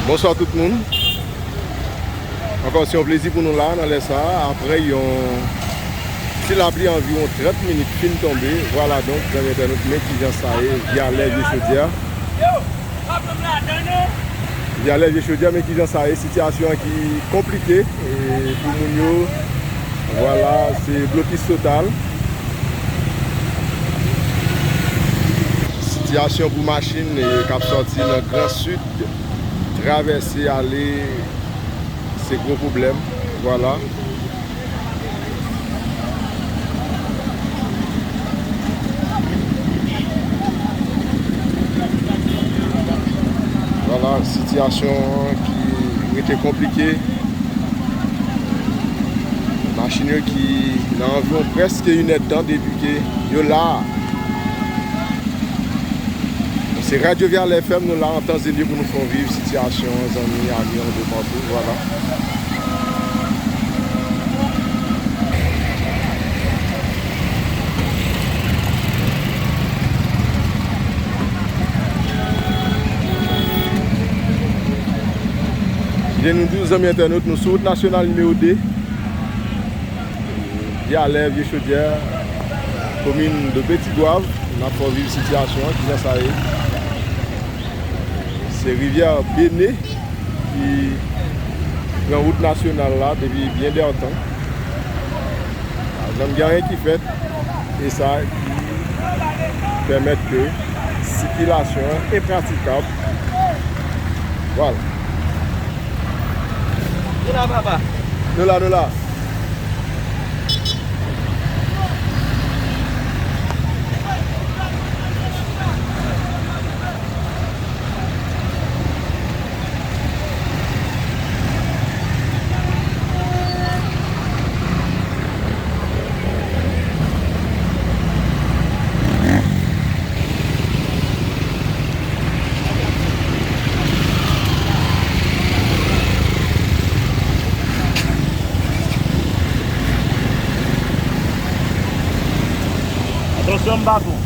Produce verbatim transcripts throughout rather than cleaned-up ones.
Bonswa tout moun. Ankò, se yon plezi pou nou la nan lè sa a, apre yon ti lapli anviwon trant minit fin tonbe. Vwala donk, zanmi entènot, men kijan sa ye, Vyalè Vye Chodyè. Vyalè Vye Chodyè, men kijan sa ye, sitiyasyon an ki konplike, e, pou moun yo. Vwala, se blokis total. Sitiyasyon pou machin, e, k ap sòti nan Gran Sid, travèse ale, se gwo pwoblèm. Vwala. Vwala, sitiyasyon an ki rete konplike. Machin yo ki nan anviwon prèske inèdtan depi ke yo la a. Se Radyo Vyalè F M, nou la an tan e lye pou nou fè w viv sitiyasyon an, zanmi, ami, an de patou, vwala. Kite nou di w, zanmi entènot, nou sou wout nasyonal nimewo de. Vyalè, Vye Chodyè, komin de Petit Goâve, n ap fè w viv sitiyasyon an, kijan sa ye. Se rivyè Bene ki pran wout nasyonal la depi byen dètan. Pa janm gen anyen ki fèt, e sa ki pèmèt ke sikilasyon an enpratikab. Vwala. Nou la, papa. Nou la, nou la. Atansyon, m baton.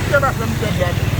Se pa fè m pèdi.